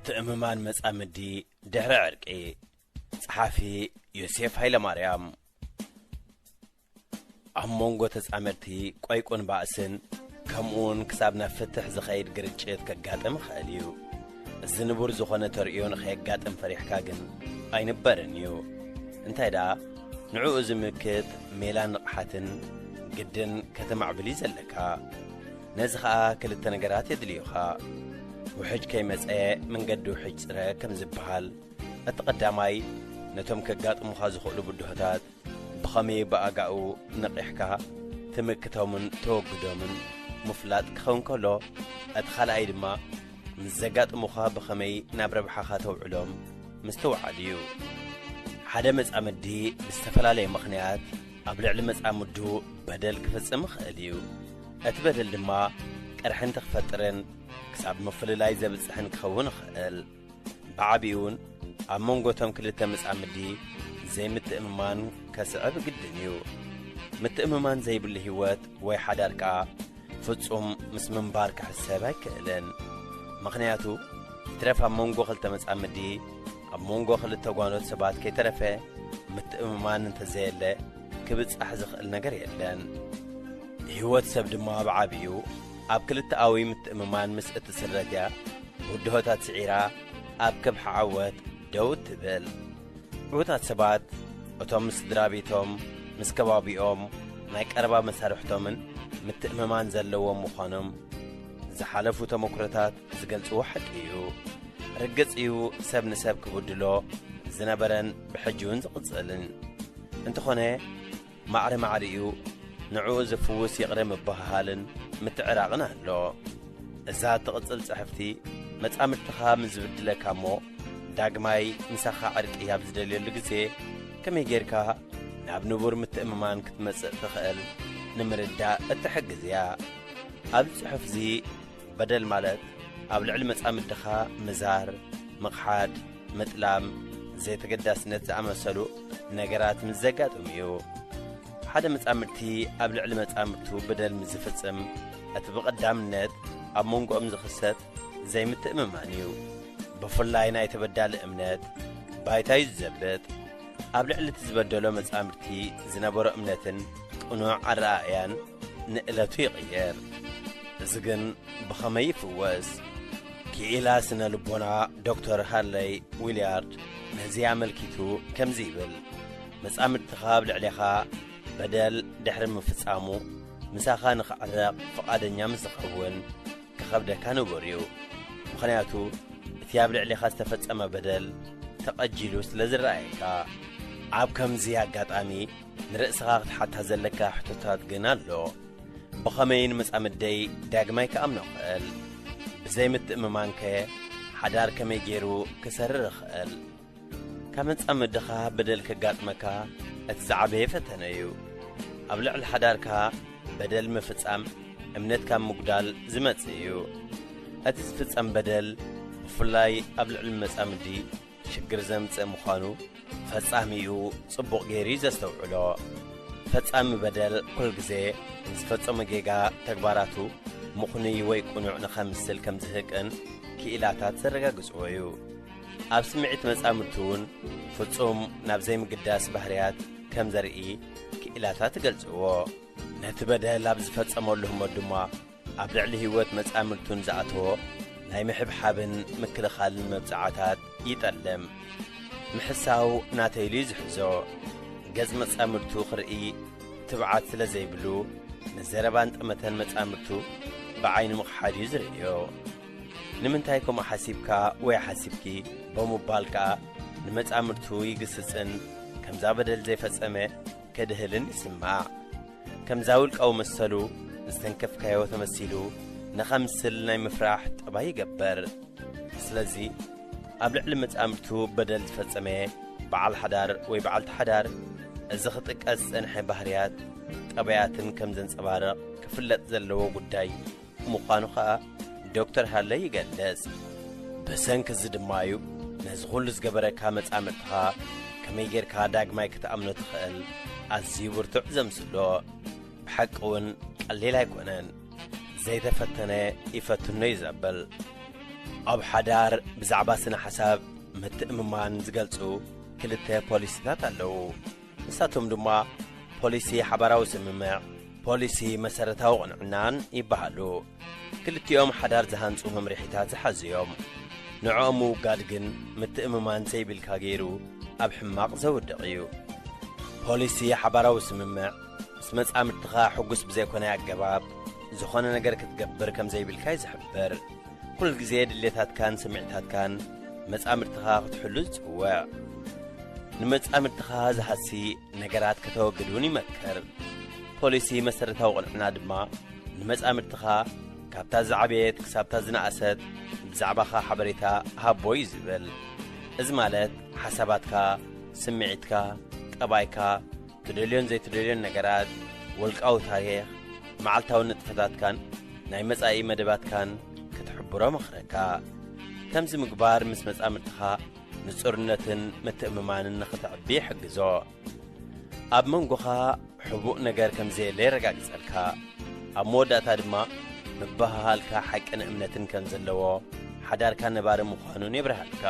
ትእምማን መጻምዲ ድሕሪ ዕርቂ። ጸሓፊ ዮሴፍ ሃይለማርያም። ኣብ መንጎ ተጻመድቲ ቆይቁን ባእስን፣ ከምኡውን ክሳብ ናብ ፍትሕ ዝኸይድ ግርጭት ከጋጥም ይኽእል እዩ። እዚ ንቡር ዝኾነ ተርእዮ ንኸየጋጥም ፈሪሕካ ግን ኣይንበርን እዩ። እንታይ ደኣ፣ ንዕኡ ዝምክት ሜላን ንቕሓትን ግድን ከተማዕብል እዩ ዘለካ። ነዚ ኸኣ ክልተ ነገራት የድልዩኻ። ውሕጅ ከይመጸ መንገዲ ውሕጅ ጽረ ከም ዝበሃል፣ እቲ ቀዳማይ፣ ነቶም ከጋጥሙኻ ዝኽእሉ ብድሆታት ብኸመይ ብኣጋኡ ነቒሕካ ትምክቶምን ተወግዶምን ምፍላጥ ክኸውን ከሎ፣ እቲ ካልኣይ ድማ፣ ምስ ዘጋጥሙኻ ብኸመይ ናብ ረብሓኻ ተውዕሎም ምስትውዓል እዩ። ሓደ መጻምዲ ብዝተፈላለየ ምኽንያት ኣብ ልዕሊ መጻምዱ በደል ክፍጽም ይኽእል እዩ። እቲ በደል ድማ ቅርሕንቲ ክፈጥርን ክሳብ ምፍልላይ ዘብጽሕን ክኸውን ይኽእል። ብዓቢኡን ኣብ መንጎ እቶም ክልተ መጻምዲ ዘይምትእምማን ከስዕብ ግድን እዩ። ምትእምማን ዘይብሉ ህይወት ወይ ሓዳር ከኣ ፍጹም ምስ ምንባር ክሕሰብ ኣይክእልን። ምኽንያቱ፣ ይትረፍ ኣብ መንጎ ክልተ መጻምዲ፣ ኣብ መንጎ ክልተ ጓኖት ሰባት ከይተረፈ ምትእምማን እንተዘየለ፣ ክብጻሕ ዝኽእል ነገር የለን። ህይወት ሰብ ድማ ብዓቢኡ ኣብ ክልተኣዊ ምትእምማን ምስ እትስረት እያ፣ ብድሆታት ስዒራ ኣብ ከብሒ ዓወት ደው ትብል። ዕዉታት ሰባት፣ እቶም ምስ ስድራ ቤቶም፣ ምስ ከባቢኦም፣ ናይ ቀረባ መሳርሕቶምን ምትእምማን ዘለዎም ምዃኖም ዝሓለፉ ተመክሮታት ዝገልጽዎ ሓቂ እዩ። ርግጽ እዩ፣ ሰብ ንሰብ ክብድሎ ዝነበረን ብሕጂ እውን ዝቕጽልን። እንተኾነ፣ ማዕረ ማዕሪኡ ንዕኡ ዝፍውስ ይቕረ ምብህሃልን ምትዕራቕን ኣሎ። እዛ እትቕጽል ጽሕፍቲ፣ መጻምድትኻ ምስ ዝብድለካ እሞ፣ ዳግማይ ምሳኻ ዕርቂ ኣብ ዝደልየሉ ግዜ፣ ከመይ ጌርካ ናብ ንቡር ምትእምማን ክትመጽእ ትኽእል ንምርዳእ እትሕግዝ እያ። ኣብዚ ጽሑፍ እዚ፣ በደል ማለት ኣብ ልዕሊ መጻምድኻ ምዛር፣ ምኽሓድ፣ ምጥላም፣ ዘይተገዳስነት ዝኣመሰሉ ነገራት ምስ ዘጋጥም እዩ። ሓደ መጻምድቲ ኣብ ልዕሊ መጻምድቱ በደል ምስ ዝፍጽም፣ እቲ ብቐዳምነት ኣብ መንጎኦም ዝኽሰት ዘይምትእምማን እዩ። ብፍላይ ናይ ተበዳሊ እምነት ባይታ እዩ ዝዘብጥ። ኣብ ልዕሊ እቲ ዝበደሎ መጻምድቲ ዝነበሮ እምነትን ቅኑዕ ኣረኣእያን ንእለቱ ይቕየር። እዚ ግን ብኸመይ ይፍወስ? ክኢላ ስነ ልቦና ዶክተር ሃርለይ ዊልያርድ ነዚ ኣመልኪቱ ከምዚ ይብል፣ መጻምድትኻ ኣብ ልዕሌኻ በደል ድሕሪ ምፍጻሙ፣ ምሳኻ ንኽዕረቕ ፍቓደኛ ምስ ዝኸውን፣ ክኸብደካ ንቡር እዩ። ምኽንያቱ፣ እቲ ኣብ ልዕሌኻ ዝተፈጸመ በደል ተቐጂሉ ስለ ዝረኣየካ። ኣብ ከምዚ ኣጋጣሚ፣ ንርእስኻ ክትሓታ ዘለካ ሕቶታት ግን ኣሎ። ብኸመይ ንመጻምደይ ዳግማይ ክኣምኖ ክእል? ብዘይ ምትእምማንከ ሓዳር ከመይ ገይሩ ክሰርር ይኽእል? ካብ መጻምድኻ በደል ከጋጥመካ እቲ ዝዓበየ ፈተነ እዩ። ኣብ ልዕሊ ሓዳርካ በደል ምፍጻም እምነት ካብ ምጉዳል ዝመጽእ እዩ። እቲ ዝፍጸም በደል፣ ብፍላይ ኣብ ልዕሊ መጻምዲ፣ ሽግር ዘምጽእ ምዃኑ ፈጻሚኡ ጽቡቕ ገይሩ እዩ ዘስተውዕሎ። ፈጻሚ በደል ኩል ግዜ ንዝፈጸሞ ጌጋ ተግባራቱ ምኽኑይ ወይ ቅኑዕ ንኸምስል ከም ዝህቅን ክኢላታት ዘረጋግጽዎ እዩ። ኣብ ስምዒት መጻምድቲ እውን ፍጹም ናብ ዘይምግዳስ ባህርያት ከም ዘርኢ ክኢላታት ይገልጽዎ። ነቲ በደል ኣብ ዝፈጸመሉ ህሞት ድማ ኣብ ልዕሊ ህይወት መጻምድቱን ዝኣተዎ ናይ ምሕብሓብን ምክልኻልን መብጽዓታት ይጠልም። ምሕሳው ናተይ ኢሉ እዩ ዝሕዞ። ገጽ መጻምድቱ ክርኢ ትብዓት ስለ ዘይብሉ፣ ንዘረባን ጠመተን መጻምድቱ ብዓይኒ ምኽሓድ እዩ ዝርእዮ። "ንምንታይ ከምኡ ሓሲብካ ወይ ሓሲብኪ?" ብምባል ከኣ ንመጻምድቱ ይግስጽን ከምዛ በደል ዘይፈጸመ ከድህልን ይስማዕ። ከምዛ ውልቃዊ መሰሉ ዝተንከፍካዮ ተመሲሉ ንኸምስል ናይ ምፍራሕ ጠባይ ይገብር። ስለዚ፣ ኣብ ልዕሊ መጻምድቱ በደል ዝፈጸመ በዓል ሓዳር ወይ በዓልቲ ሓዳር፣ እዚ ክጥቀስ ዝጸንሐ ባህርያት፣ ጠባያትን ከም ዘንጸባርቕ ክፍለጥ ዘለዎ ጉዳይ ምዃኑ ኸኣ ዶክተር ሃለ ይገልጽ። ብሰንኪ እዚ ድማ እዩ ነዚ ኹሉ ዝገበረካ መጻምድትኻ ከመይ ጌርካ ዳግማይ ክትኣምኖ ትኽእል ኣዝዩ ብርቱዕ ዘምስሎ። ብሓቂ እውን ቀሊል ኣይኮነን። ዘይተፈተነ ይፈትኖ እዩ ዘብል። ኣብ ሓዳር ብዛዕባ ስነ ሓሳብ ምትእምማን ዝገልጹ ክልተ ፖሊሲታት ኣለዉ። ንሳቶም ድማ ፖሊሲ ሓባራዊ ስምምዕ፣ ፖሊሲ መሰረታዊ ቅንዕናን ይበሃሉ። ክልቲኦም ሓዳር ዝሃንጹ መምርሒታት ዝሓዙ እዮም። ንዕኦም ምውጋድ ግን ምትእምማን ዘይብልካ ገይሩ ኣብ ሕማቕ ዘውድቕ እዩ። ፖሊሲ ሓባራዊ ስምምዕ ምስ መጻምድትኻ ሕጉስ ብዘይኮነ ኣገባብ ዝኾነ ነገር ክትገብር ከም ዘይብልካ እዩ ዝሕብር። ኩል ግዜ ድሌታትካን ስምዒታትካን መጻምድትኻ ክትሕሉ ዝጽውዕ። ንመጻምድትኻ ዝሃሲ ነገራት ከተወግድ እውን ይመክር። ፖሊሲ መሰረታዊ ቅንዕና ድማ ንመጻምድትኻ ካብታ ዝዓበየት ክሳብታ ዝነኣሰት ብዛዕባኻ ሓበሬታ ሃቦ እዩ ዝብል። እዚ ማለት ሓሳባትካ፣ ስምዒትካ፣ ጠባይካ፣ ትደልዮን ዘይትደልዮን ነገራት፣ ወልቃዊ ታሪኽ፣ መዓልታዊ ንጥፈታትካን ናይ መጻኢ መደባትካን ክትሕብሮ መኽረካ። ከምዚ ምግባር ምስ መጻምድትኻ ንጹርነትን ምትእምማንን ንኽተዕቢ ይሕግዞ። ኣብ መንጎኻ ሕቡእ ነገር ከም ዘየለ የረጋግጸልካ። ኣብ መወዳእታ ድማ ምብህሃልካ ሓቅን እምነትን ከም ዘለዎ፣ ሓዳርካ ነባሪ ምዃኑን የብርሃልካ።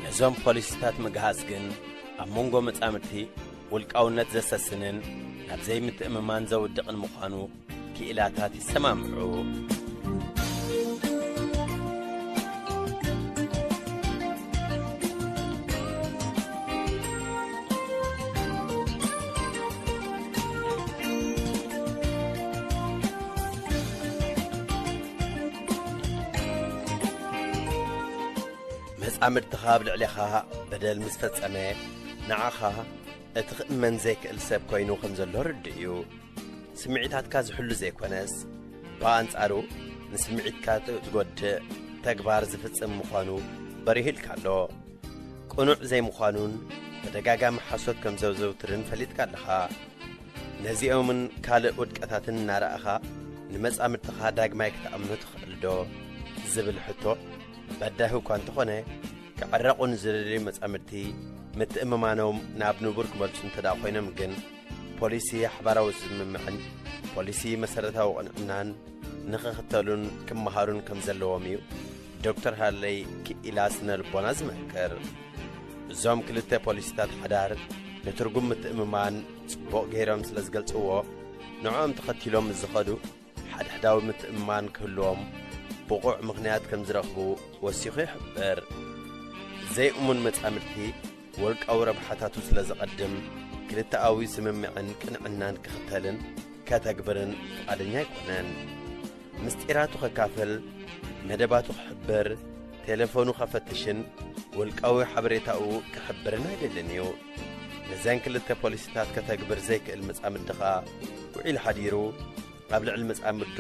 ነዞም ፖሊሲታት ምግሃስ ግን ኣብ መንጎ መጻምድቲ ውልቃውነት ዘሰስንን ናብ ዘይምትእምማን ዘውድቕን ምዃኑ ክኢላታት ይሰማምዑ። መጻምድትኻ ኣብ ልዕሌኻ በደል ምስ ፈጸመ፣ ንዓኻ እቲ ክእመን ዘይክእል ሰብ ኮይኑ ከም ዘሎ ርዱእ እዩ። ስምዒታትካ ዝሕሉ ዘይኮነስ፣ ብኣንጻሩ ንስምዒትካ ዝጎድእ ተግባር ዝፍጽም ምዃኑ በሪሁ ኢልካ ኣሎ። ቅኑዕ ዘይምዃኑን ተደጋጋሚ ሓሶት ከም ዘዘውትርን ፈሊጥካ ኣለኻ። ነዚኦምን ካልእ ውድቀታትን እናረኣኻ ንመጻምድትኻ ዳግማይ ክትኣምኖ ትኽእል ዶ? ዝብል ሕቶ በዳሂ እኳ እንተኾነ፣ ክዕረቑ ንዝደልዩ መጻምድቲ ምትእምማኖም ናብ ንቡር ክመልሱ እንተ ደኣ ኮይኖም ግን፣ ፖሊሲ ሓባራዊ ስምምዕን ፖሊሲ መሰረታዊ ቅንዕናን ንኽኽተሉን ክመሃሩን ከም ዘለዎም እዩ ዶክተር ሃለይ ክኢላ ስነ ልቦና ዝመክር። እዞም ክልተ ፖሊሲታት ሓዳር ንትርጉም ምትእምማን ጽቡቕ ገይሮም ስለ ዝገልጽዎ፣ ንዕኦም ተኸቲሎም ምስ ዝኸዱ ሓድሕዳዊ ምትእምማን ክህልዎም ብቑዕ ምኽንያት ከም ዝረኽቡ ወሲኹ ይሕብር። ዘይእሙን መጻምድቲ ወልቃዊ ረብሓታቱ ስለ ዘቐድም፣ ክልተኣዊ ስምምዕን ቅንዕናን ክኽተልን ከተግብርን ፍቓደኛ ኣይኮነን። ምስጢራቱ ከካፍል፣ መደባቱ ክሕብር፣ ቴሌፎኑ ከፈትሽን ውልቃዊ ሓበሬታኡ ክሕብርን ኣይደልን እዩ። ነዘን ክልተ ፖሊሲታት ከተግብር ዘይክእል መጻምድኻ ውዒል ሓዲሩ ኣብ ልዕሊ መጻምዱ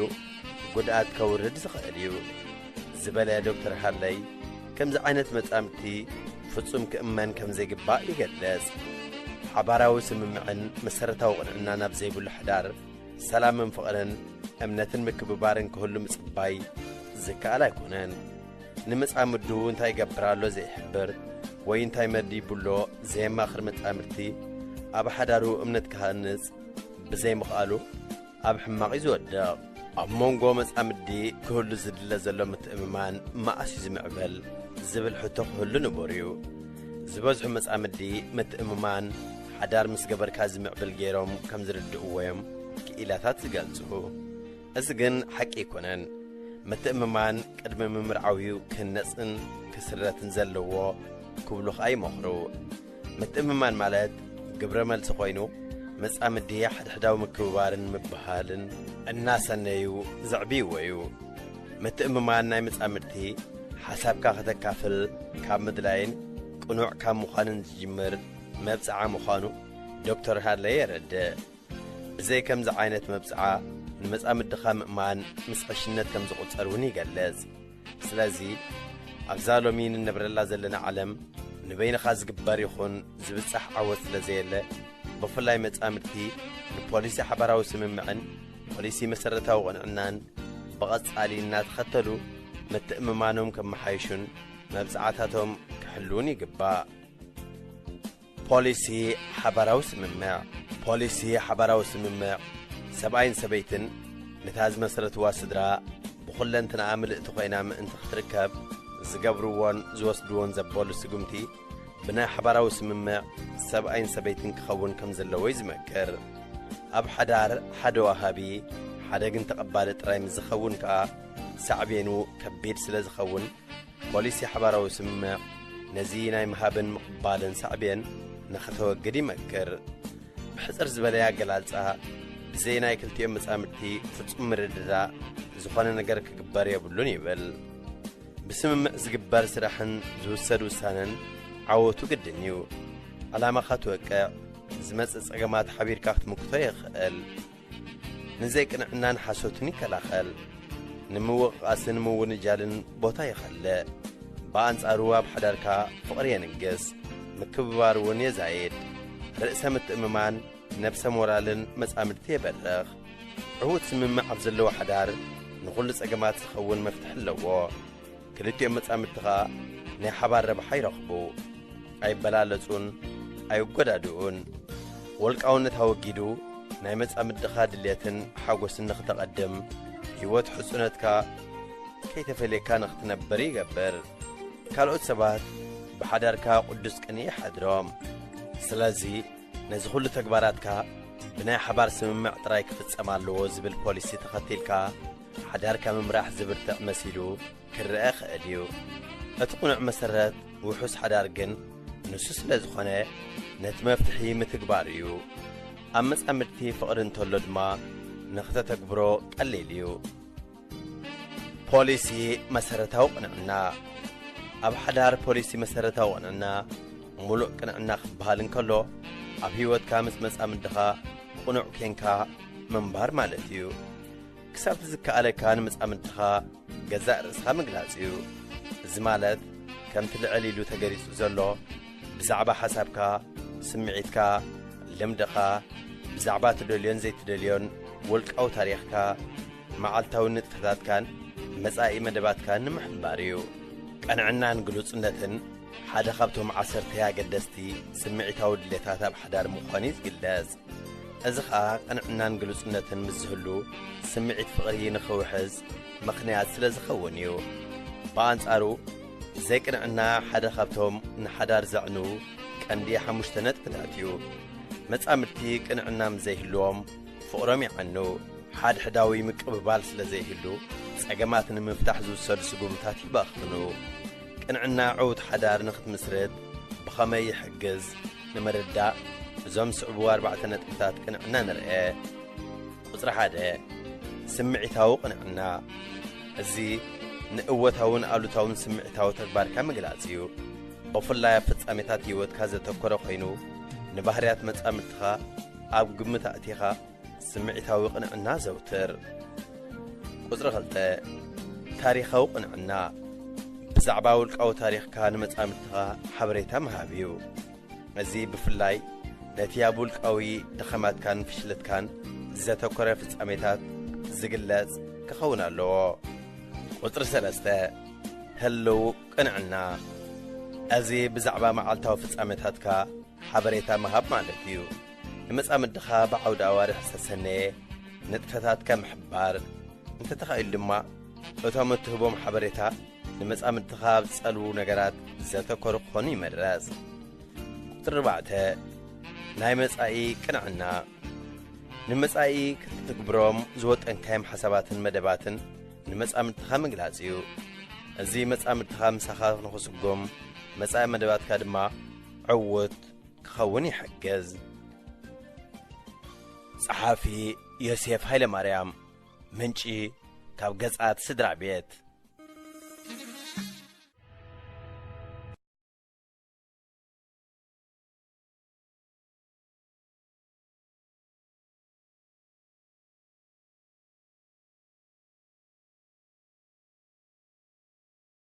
ጉድኣት ከውርድ ዝኽእል እዩ ዝበለ ዶክተር ሃለይ፣ ከምዚ ዓይነት መጻምድቲ ፍጹም ክእመን ከም ዘይግባእ ይገልጽ። ሓባራዊ ስምምዕን መሰረታዊ ቅንዕናን ኣብ ዘይብሉ ሓዳር፣ ሰላምን ፍቕርን እምነትን ምክብባርን ክህሉ ምጽባይ ዝከኣል ኣይኮነን። ንመጻምዱ እንታይ ይገብር ኣሎ ዘይሕብር ወይ እንታይ መዲቡ ኣሎ ዘየማኽር መጻምድቲ፣ ኣብ ሓዳሩ እምነት ክሃንጽ ብዘይምኽኣሉ ኣብ ሕማቕ እዩ ዝወድቕ። ኣብ መንጎ መጻምዲ ክህሉ ዝድለ ዘሎ ምትእምማን መኣስ እዩ ዝምዕብል ዝብል ሕቶ ክህሉ ንቡር እዩ። ዝበዝሑ መጻምዲ ምትእምማን ሓዳር ምስ ገበርካ ዝምዕብል ገይሮም ከም ዝርድእዎ እዮም ክኢላታት ዝገልጹ። እዚ ግን ሓቂ ኣይኮነን። ምትእምማን ቅድሚ ምምርዓው'ዩ ክህነጽን ክስረትን ዘለዎ ክብሉ ኸኣ ይመኽሩ። ምትእምማን ማለት ግብረ መልሲ ኮይኑ፣ መጻምዲ ሓድሕዳዊ ምክብባርን ምብህሃልን እናሰነዩ ዘዕብይዎ እዩ። ምትእምማን ናይ መጻምድቲ ሓሳብካ ከተካፍል ካብ ምድላይን ቅኑዕ ካብ ምዃንን ዝጅምር መብጽዓ ምዃኑ ዶክተር ሃለይ የረድእ። ብዘይ ከምዚ ዓይነት መብጽዓ ንመጻምድኻ ምእማን ምስ ዕሽነት ከም ዝቑጸር እውን ይገልጽ። ስለዚ ኣብዛ ሎሚ ንነብረላ ዘለና ዓለም ንበይንኻ ዝግበር ይኹን ዝብጻሕ ዓወት ስለ ዘየለ፣ ብፍላይ መጻምድቲ ንፖሊሲ ሓባራዊ ስምምዕን ፖሊሲ መሰረታዊ ቅንዕናን ብቐጻሊ እናተኸተሉ ምትእምማኖም ከመሓይሹን መብጽዓታቶም ክሕልዉን ይግባእ። ፖሊሲ ሓባራዊ ስምምዕ። ፖሊሲ ሓባራዊ ስምምዕ፣ ሰብኣይን ሰበይትን ነታ ዝመሰረትዋ ስድራ ብኹለንትናኣ ምልእቲ ኮይና ምእንቲ ክትርከብ ዝገብርዎን ዝወስድዎን ዘበሉ ስጉምቲ ብናይ ሓባራዊ ስምምዕ ሰብኣይን ሰበይትን ክኸውን ከም ዘለዎ እዩ ዝመክር። ኣብ ሓዳር ሓደ ወሃቢ፣ ሓደ ግን ተቐባሊ ጥራይ ምስ ዝኸውን ከኣ ሳዕቤኑ ከቢድ ስለ ዝኸውን፣ ፖሊሲ ሓባራዊ ስምምዕ ነዚ ናይ ምሃብን ምቕባልን ሳዕቤን ንኸተወግድ ይመክር። ብሕጽር ዝበለ ኣገላልጻ፣ ብዘይ ናይ ክልቲኦም መጻምድቲ ፍጹም ምርድዳእ ዝኾነ ነገር ክግበር የብሉን ይብል። ብስምምዕ ዝግበር ስራሕን ዝውሰድ ውሳነን ዓወቱ ግድን እዩ። ዕላማኻ ትወቅዕ፣ ዝመጽእ ጸገማት ሓቢርካ ክትምክቶ የኽእል። ንዘይቅንዕናን ሓሶትን ይከላኸል። ንምውቕቓስን ምውንጃልን ቦታ ይኸልእ። ብኣንጻሩ ኣብ ሓዳርካ ፍቕሪ የንግስ፣ ምክብባር እውን የዛይድ። ርእሰ ምትእምማን፣ ነብሰ ሞራልን መጻምድቲ የበርኽ። ዕዉት ስምምዕ ኣብ ዘለዎ ሓዳር ንኹሉ ጸገማት ዝኸውን መፍትሒ ኣለዎ። ክልቲኦም መጻምድቲ ኸኣ ናይ ሓባር ረብሓ ይረኽቡ። ኣይበላለጹን ኣይጎዳድኡን። ወልቃውነት ኣወጊዱ ናይ መጻምድኻ ድልየትን ሓጎስን ንኽተቐድም፣ ህይወት ሕጹነትካ ከይተፈልየካ ንኽትነብር ይገብር። ካልኦት ሰባት ብሓዳርካ ቅዱስ ቅንኢ ይሓድሮም። ስለዚ ነዚ ኹሉ ተግባራትካ ብናይ ሓባር ስምምዕ ጥራይ ክፍጸም ኣለዎ ዝብል ፖሊሲ ተኸቲልካ ሓዳርካ ምምራሕ ዝብርትዕ መሲሉ ክረአ ይኽእል እዩ። እቲ ቅኑዕ መሰረት ውሑስ ሓዳር ግን ንሱ ስለ ዝኾነ ነቲ መፍትሒ ምትግባር እዩ። ኣብ መጻምድቲ ፍቕሪ እንተሎ ድማ ንኽተተግብሮ ቀሊል እዩ። ፖሊሲ መሰረታዊ ቅንዕና። ኣብ ሓዳር ፖሊሲ መሰረታዊ ቅንዕና፣ ሙሉእ ቅንዕና ክበሃል እንከሎ፣ ኣብ ህይወትካ ምስ መጻምድኻ ቅኑዕ ኬንካ ምንባር ማለት እዩ። ክሳብ ዝከኣለካ ንመጻምድኻ ገዛእ ርእስኻ ምግላጽ እዩ። እዚ ማለት፣ ከምቲ ልዕል ኢሉ ተገሊጹ ዘሎ፣ ብዛዕባ ሓሳብካ፣ ስምዒትካ፣ ልምድኻ፣ ብዛዕባ ትደልዮን ዘይትደልዮን ውልቃዊ ታሪኽካ፣ መዓልታዊ ንጥፈታትካን መጻኢ መደባትካን ንምሕባር እዩ። ቅንዕናን ግሉጽነትን ሓደ ካብቶም ዓሰርተ ኣገደስቲ ስምዒታዊ ድሌታት ኣብ ሓዳር ምዃኑ እዩ ዝግለጽ። እዚ ኸኣ ቅንዕናን ግሉጽነትን ምስ ዝህሉ፣ ስምዒት ፍቕሪ ንኽውሕዝ ምኽንያት ስለ ዝኸውን እዩ። ብኣንጻሩ፣ ዘይቅንዕና ሓደ ካብቶም ንሓዳር ዘዕኑ ቀንዲ ሓሙሽተ ነጥብታት እዩ። መጻምድቲ ቅንዕና ምስ ዘይህልዎም፣ ፍቕሮም ይዓኑ። ሓድሕዳዊ ምቅብባል ስለ ዘይህሉ፣ ጸገማት ንምፍታሕ ዝውሰዱ ስጉምታት ይባኽኑ። ቅንዕና ዕዉት ሓዳር ንኽትምስርት ብኸመይ ይሕግዝ ንምርዳእ፣ እዞም ዝስዕቡ ኣርባዕተ ነጥብታት ቅንዕና ንርአ። ቁጽሪ ሓደ፣ ስምዒታዊ ቅንዕና። እዚ ንእወታውን ኣሉታውን ስምዒታዊ ተግባርካ ምግላጽ እዩ። ብፍላይ ኣብ ፍጻሜታት ህይወትካ ዘተኮረ ኮይኑ፣ ንባህርያት መጻምድትኻ ኣብ ግምት ኣእቲኻ ስምዒታዊ ቅንዕና ዘውትር። ቁጽሪ ክልተ፣ ታሪኻዊ ቅንዕና። ብዛዕባ ውልቃዊ ታሪኽካ ንመጻምድትኻ ሓበሬታ ምሃብ እዩ። እዚ ብፍላይ ነቲ ኣብ ውልቃዊ ድኸማትካን ፍሽለትካን ዘተኮረ ፍጻሜታት ዝግለጽ ክኸውን ኣለዎ። ቁጽሪ ሰለስተ፣ ህልው ቅንዕና። እዚ ብዛዕባ መዓልታዊ ፍጻሜታትካ ሓበሬታ ምሃብ ማለት እዩ። ንመጻምድኻ ብዓውደ ኣዋርሕ ዝተሰነየ ንጥፈታትካ ምሕባር፣ እንተተኻኢሉ ድማ እቶም እትህቦም ሓበሬታ ንመጻምድትኻ ኣብ ዝጸልዉ ነገራት ዘተኮሩ ክኾኑ ይመረጽ። ቁጽሪ ኣርባዕተ፣ ናይ መጻኢ ቅንዕና። ንመጻኢ ክትትግብሮም ዝወጠንካዮም ሓሳባትን መደባትን ንመጻምድትኻ ምግላጽ እዩ። እዚ መጻምድትኻ ምሳኻ ንኽስጉም፣ መጻኢ መደባትካ ድማ ዕዉት ክኸውን ይሕግዝ። ጸሓፊ ዮሴፍ ሃይለማርያም። ምንጪ ካብ ገጻት ስድራ ቤት።